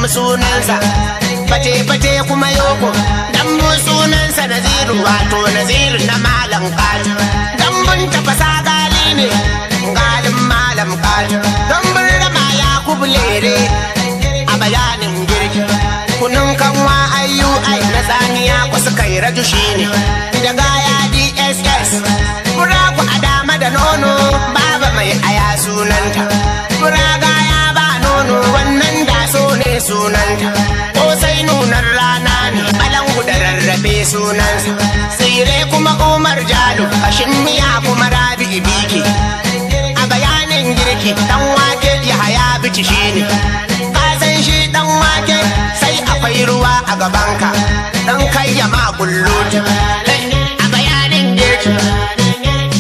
Sunansa fate fate kuma yoko. Dambu sunansa Naziru, wato Naziru na Malam Kati. Dambun tafasa gali ne, galin Malam Kati. Dambun rama Yakubu Lere. A bayanin girki, kunun kanwa IUI na tsamiya ku suka yi raju shine da gaya DSS. Fura ku a dama da nono, baba mai aya sunanta. Fura gaya ba nono, wannan da so ne sunanta. Ko sai nunar rana ne, balangu da rarrafe sunansa. Tsire kuma Umar Jalo, kashin miya kuma Rabi Ibiki. A bayanin girki, dan wake Yahaya Bici shine. Ka san shi dan wake sai akwai ruwa a gabanka dan kai ya ma kullutu. A bayanin girki,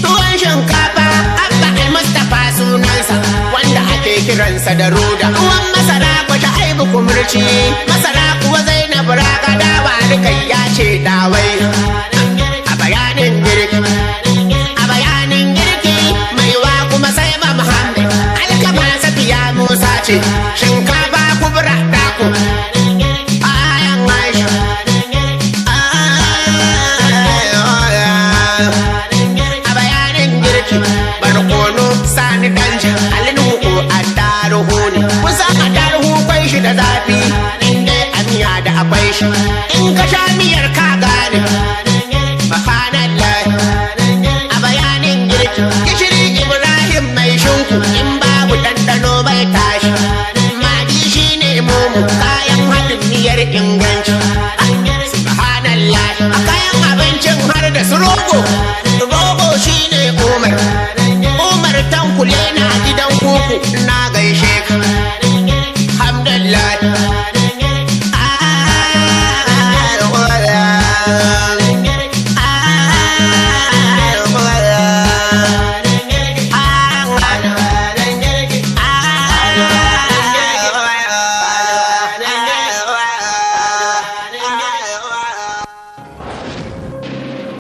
tuwon shinkafa Abba Almustapha sunansa, wanda ake kiransa da Ruda. Tuwon masara kwata Aibu Kumurci, masara kuwa Zainab Raga, dawa dukai ya ce dawai. A bayanin girki, a bayanin girki, maiwa kuma sai ma Muhammad, alkama Safiya Musa ce, shinkafa Kubra Dako ayan Aisha. A bayanin girki, barkono Sani Danja, Alinu ko attaruhu ne. Kusan attaruhu kwai shi da zafi, inda a miya da akwai shi, in ka sha miyar ka gane. Subhanallah. A bayanin girki, gishiri Ibrahim Mai Shinku, in babu ɗanɗano bai tashi. Magi shine momo, kayan haɗin miyar inganci. Subhanallah. A kayan abincin har da su rogo, rogo shine Umar, Umar Tankule.